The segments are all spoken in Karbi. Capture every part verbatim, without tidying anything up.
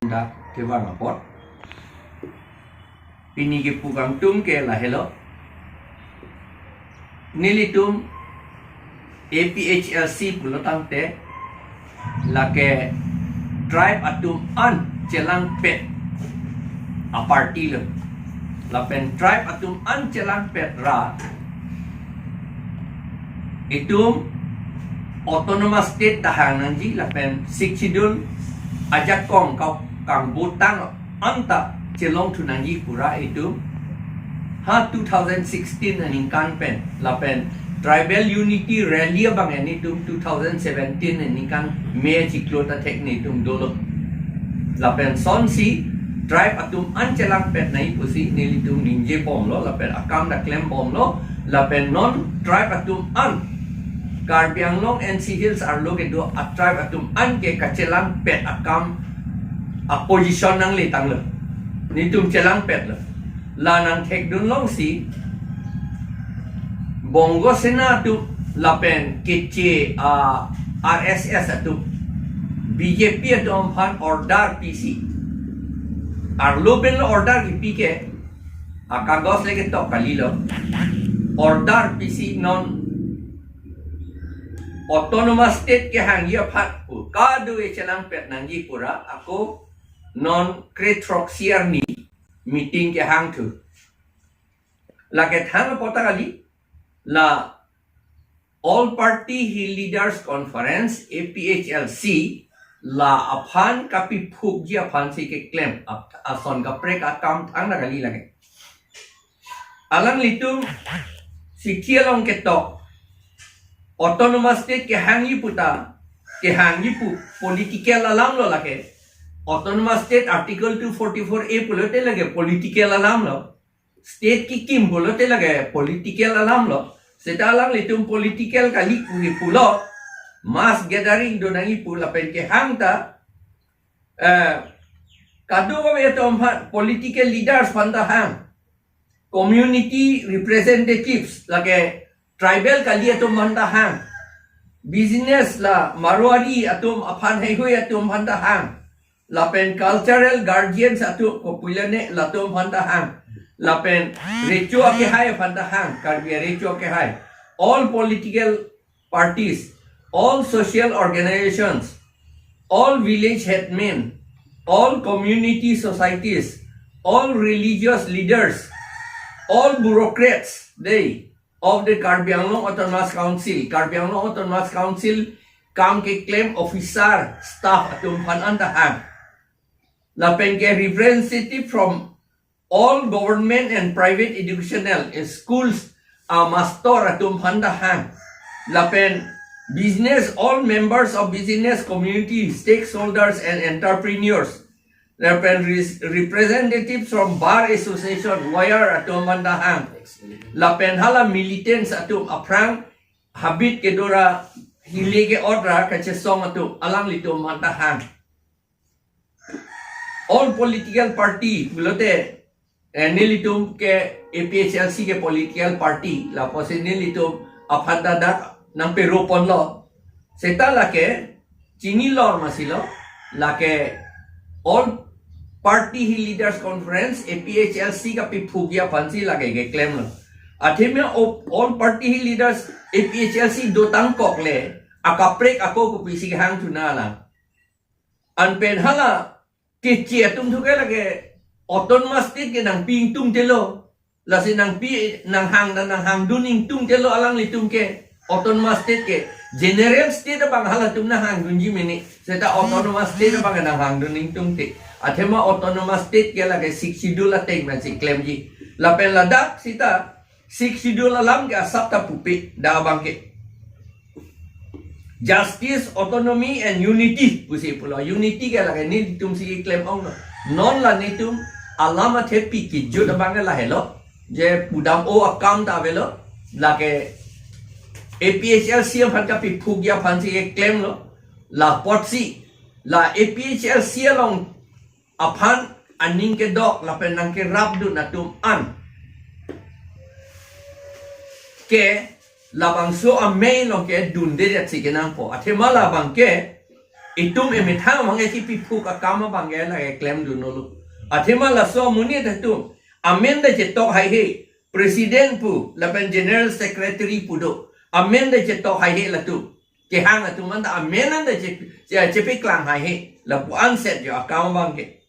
Dak kevang apot, pini kepu kangtung ke lahelo. Nelitum A P H L C pulo tangte, lake tribe atum an chelangpet a party lo. Lapen tribe atum an chelangpet ra, itum autonomous state ta hang nangji lapen Sixth Schedule ajakong ka kangbutang anta chelongthu nangji pu ra itum ha two thousand sixteen aningkan pen lapen tribal unity rally abang nelitum two thousand seventeen aningkan May chiklo ta thek nelitum dolo. Lapen sonsi tribe atum an chelangpet nangji pusi nelitum ningjebomlo lapen akam ta klembomlo. Lapen non tribe atum an, Karbi Anglong N C Hills arlo kedo a tribe atum an ke kachelangpet akam a position nangletanglo. Nelitum chelangpetlo. La nangthekdun longsi Bongo Sena atum lapen keche a R S S atum B J P atum aphan order pisi. Arlo pen lo order kipi ke, akagos leke tok kalilo. Order pisi non autonomous state kehangji aphan pu kadokave chelangpet nangji pu ra ako non kre throksi arni meeting kehangthu. Lake thang apot ta kali, la All Party Hill Leaders Conference, A P H L C, la aphan kapiphukji aphansi keklem ap-, ason kaprek akam thang ta kali lake. Alanglitum sikhi along ketok autonomous state kehangji pu ta, kehangji pu political alam lo lake. Autonomous state Article two forty-four A pulote lake political alam lo. State kikim pulote lake political alam lo. Seta alanglitum political kali pu pulo, mass gathering do nangji pu lapen kehang ta, eh, kadokave atum aphan, political leaders aphan ta hang, community representatives lake tribal kali atum aphan ta hang, business la Marwari atum aphan heihui atum aphan ta hang, lapen cultural guardians atum kopuilane latum aphan ta hang, lapen recho akehai aphan ta hang, Karbi recho akehai, all political parties, all social organizations, all village headmen, all community societies, all religious leaders, all bureaucrats, they of the Karbi Anglong Autonomous Council, Karbi Anglong Autonomous Council kam keklem officer, staff atum aphan an ta hang. Lapen ke representative from all government and private educational schools a master atum aphan ta hang. Lapen business, all members of business community, stakeholders and entrepreneurs. Lapen res-, representatives from Bar Association, lawyer atum aphan ta hang. Lapen hala militants atum aphrang habit kedo ra hile ke-ot ra kachesong atum alanglitum aphan ta hang. All political party pulote, eh, nelitum ke A P H L C ke political party, lapusi nelitum aphan ta dak nangpero ponlo. Seta lake chinilor masi lo, lake All Party Hill Leaders Conference, A P H L C kapiphukji aphansi lake keklemlo. Athema o-, All Party Hill Leaders, A P H L C dotang kok le, akaprek ako kopisi kehangthu na lang. Anpen hala keche atum thu ke lake autonomous state ke nangpi ingtungte lo. Lasi nangpi, nanghang, nanghangdun ingtungte lo alanglitum ke. Autonomous state ke general state abang halatum nanghangdunji mene. Seta autonomous state abang nanghangdun ingtungte. Athema autonomous state ke lake Sixth Schedule ateng pensi klemji. Lapen ladak seta Sixth Schedule alam ke asap ta pupe, dak abang ke. Justice, autonomy and unity pusi pulo. Unity ke lake nelitum si klem ong lo. Non la nelitum alam athepi kejut abang ke lahelo. Je pudam o akam ta avelo. Lake A P H L C aphan kapiphukji aphansi keklemlo. Lapotsi la A P H L C along aphan aning kedok lapen nangkerapdun atum an ke labangso amei along ke dunde detsi kenangpo. Athema labang ke Itum emethang abangke kipi phuk akam abangke lake klemdun nolo. Athema laso amonit atum amen ta chetok haihe, president pu lapen general secretary pu do. Amen ta chetok haihe latum. Kehang atum anta amen anta che, che, chepeklang haihe. Lapu anset jo akam abangke.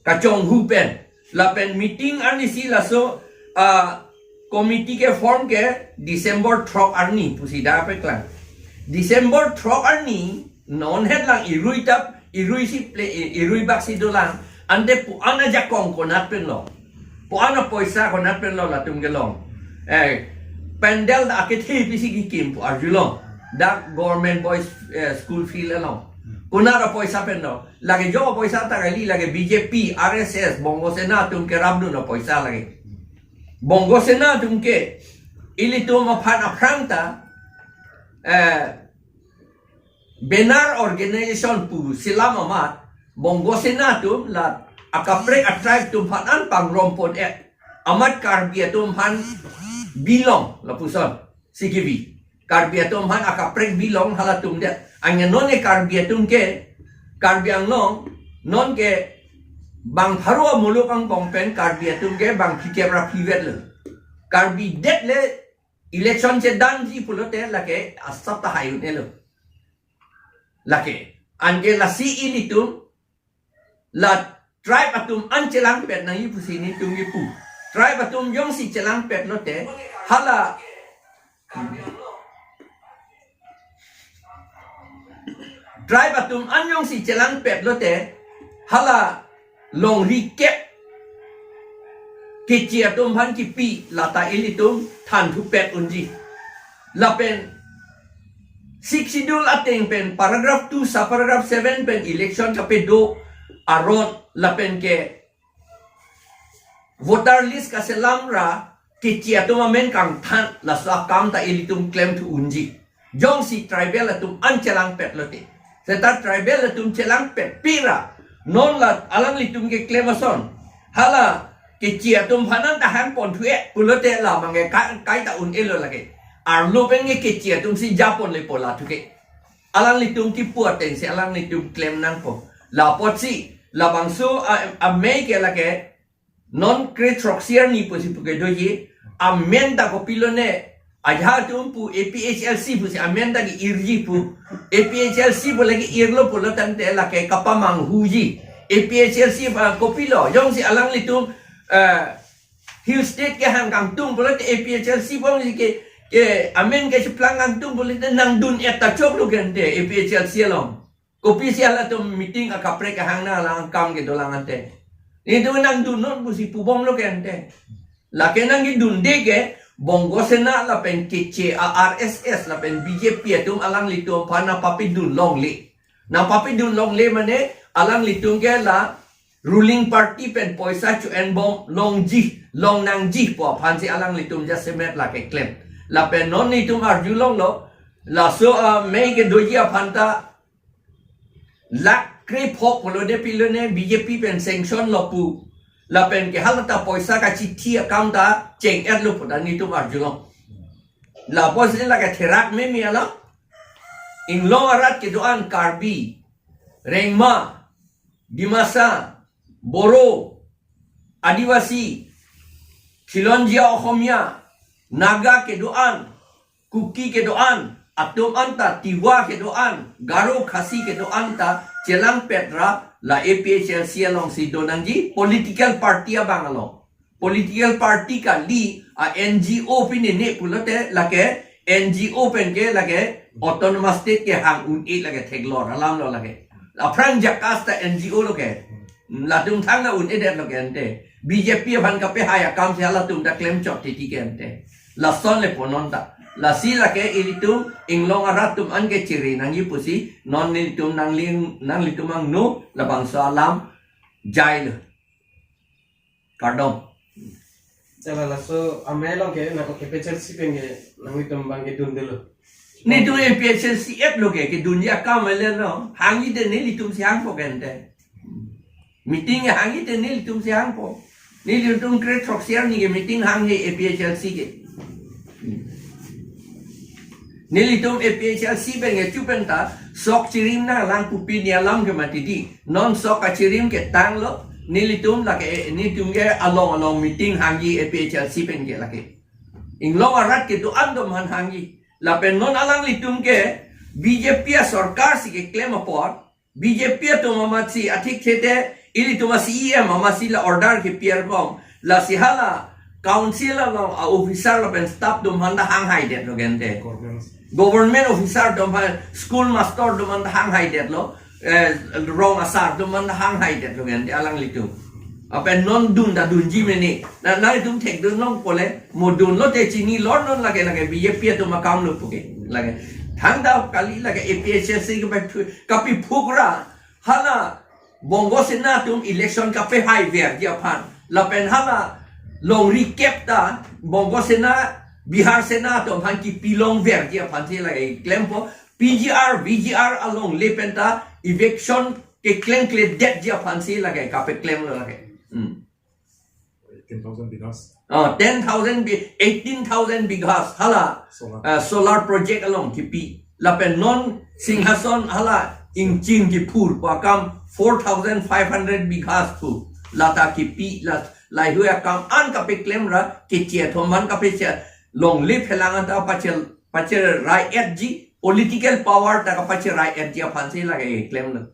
Kachonghu pen. Lapen meeting arnisi laso, ah, committee keform ke December throk arni pusi da peklang. December throk arni non het lang irui tap, irui si ple, irui bak si dolang. Ante pu-an ajakong konat pen lo. Pu-an apoisa konat pen lo latum kelong. Eh, pandal ta akethe pisi kikim pu arjulong. Dak government boys, eh, school field along. Konat apoisa pen lo. Lake jo apoisa ta kali, lake B J P, R S S, Bongo Sena atum kerapdun apoisa lake. Bongo Sena atum ke ilitum aphan aphrang ta, eh, banner organization pusi alam amat, Bongo Sena atum la akaprek atribe atum aphan an pangrom pon-et. Amat Karbi atum aphan bilong lapuson si kibi. Karbi atum aphan akaprek bilong halatum det. Anke non ke Karbi atum ke, Karbi Anglong non ke bang pharo amuluk angbong pen Karbi atum ke bang phlikep ra phlivet lo. Karbi det le election chedamji pulote lake asap ta hai un-elo. Lake anke lasi ilitum la tribe atum an chelangpet nangji pusi nelitum kipu. Tribe atum jongsi chelangpet lote hala tribe atum an jongsi chelangpet lote hala longri kep Keche atum aphan kipi lata ilitum thanthupet unji. Lapen Sixth Schedule ateng pen paragraph two subparagraph seven pen election kapedo aron lapen ke voter list kaselam ra Keche atum amen kangthan laso akam ta ilitum klemthu unji. Jongsi tribal atum an chelangpet lote. Seta tribal atum chelangpet pira. Non la alanglitum keklem ason. Hala Keche atum aphan an ta hangponthu-e pulote la mangke ka-, kaita un-elo lake. Arlo pen ke Keche atum si japon lepo la thuke. Alanglitum kipu ateng si alanglitum klem nangpo. Lapotsi labangso a, amei ke lake non kre throksi arni pusi puke doji, amen ta kopilo ne, ajahak atum pu A P H L C pusi amen ta ke-irji pu, A P H L C pu lake irlo pulo tangte lake kapamanghuji, A P H L C pa kopilo, jongsi alanglitum, eh, Hill State kehang kangtung pulote A P H L C bong si ke, ke amen kecheplang kangtung pulote nangdun-et ta choklo ke ante A P H L C along. Kopisi halatum meeting akaprek kahang nang lang kam kedolang ante. Nelitum nangdunnon pusi pubomlo ke ante. Lake nangkedunde ke Bongo Sena lapen Keche a R S S lapen B J P atum alanglitum aphan nangpapidun longle. Nangpapidun longle mane alanglitum ke la ruling party pen poisa cho-enbom longji, longnangji pu aphansi alanglitum jasemet lake klem. Lapen non nelitum arjulonglo, laso amei kedoji aphan ta lakh krepho pulo de pilo ne B J P pen sanction lo pu. Lapen ke halata poisa kachithi akam ta cheng-etlo pu ta nelitum arjulong. Lapuson lake therak meme alam. Inglong arat kedo-an Karbi, Rengma, Dimasa, Boro, Adivasi, Khilonjia Ohomia, Naga kedo-an, Kuki kedo-an, atum anta Tiwa kedo-an, Garo Khasi kedo-an ta chelangpet ra la A P H L C alongsi donangji political party abang along. Political party kali a N G O pine ne pulote lake N G O pen ke lake autonomous state kehang un-e lake theklong alam lo lake. Aphrang JACAS ta N G O lo ke. Latum thangta un-edet lo ke ante. B J P aphan kapehai akam si halatum ta klemchot titi ke ante. Lason lepo non ta. Lasi lake ilitum inglong arat atum an ke chiri nangji pusi non nelitum nangli, nanglitum angno labangso alam jailo. Kardom. Chala laso amei along ke nang A P H L C pen ke nanglitum abang kedundelo. Nelitum A P H L C et lo ke, kedunji akam avelo. Hangji te nelitum si hangpo ke ante. Meeting hangji te nelitum si hangpo. Nelitum kre throksi arni ke meeting hanghe A P H L C ke. Nelitum A P H L C pen ke chu pen ta sok chirim nanglang pu pini alam ke mati di. Non sok kachirim ke tanglo, nelitum lake, nelitum ke along along meeting hangji A P H L C pen ke lake. Inglong arat kedo-an atum aphan hangji. Lapen non alanglitum ke B J P asorkar si keklem apot, B J P atum amatsi athik thete, ilitum a-C E M amatsi la order kepi-er kong. Lasi hala council along a-officer lapen staff atum aphan ta hanghaidetlo gente. Government. Government officer atum aphan, school master atum aphan ta hanghaidetlo. Eh, rong asar atum aphan ta hanghaidetlo gente alanglitum. Lapen non dun ta dunji mene. Na, nangtum thekdun long pole, mo dunlo te chinilo non lake lake B J P atum akam lo puke. Lake. Thangta kali lake A P H L C ke pai phu-, kapiphukra. Hala Bongo Sena atum election kapehaiverji aphan. Lapen hala longri kep ta Bongo Sena, Bihar Sena atum aphan kipilongverji aphan si lake klempo. P G R, V G R alongle pen ta eviction keklem kledetji aphan si lake kapeklemlo lake. Hmm. Ten thousand bighas. Oh, ten thousand bi-, eighteen thousand bighas hala, solar. Uh, solar project along kipi. Lapen non Singhason hala ingchin kiphur pu akam four thousand five hundred bighas pu. Lata kipi la, laheihui akam an kapeklemra, keche atum aphan kapeche, longle phelang anta pachel, pacherai-etji, political power ta kapacherai-etji aphan si lake klemlo.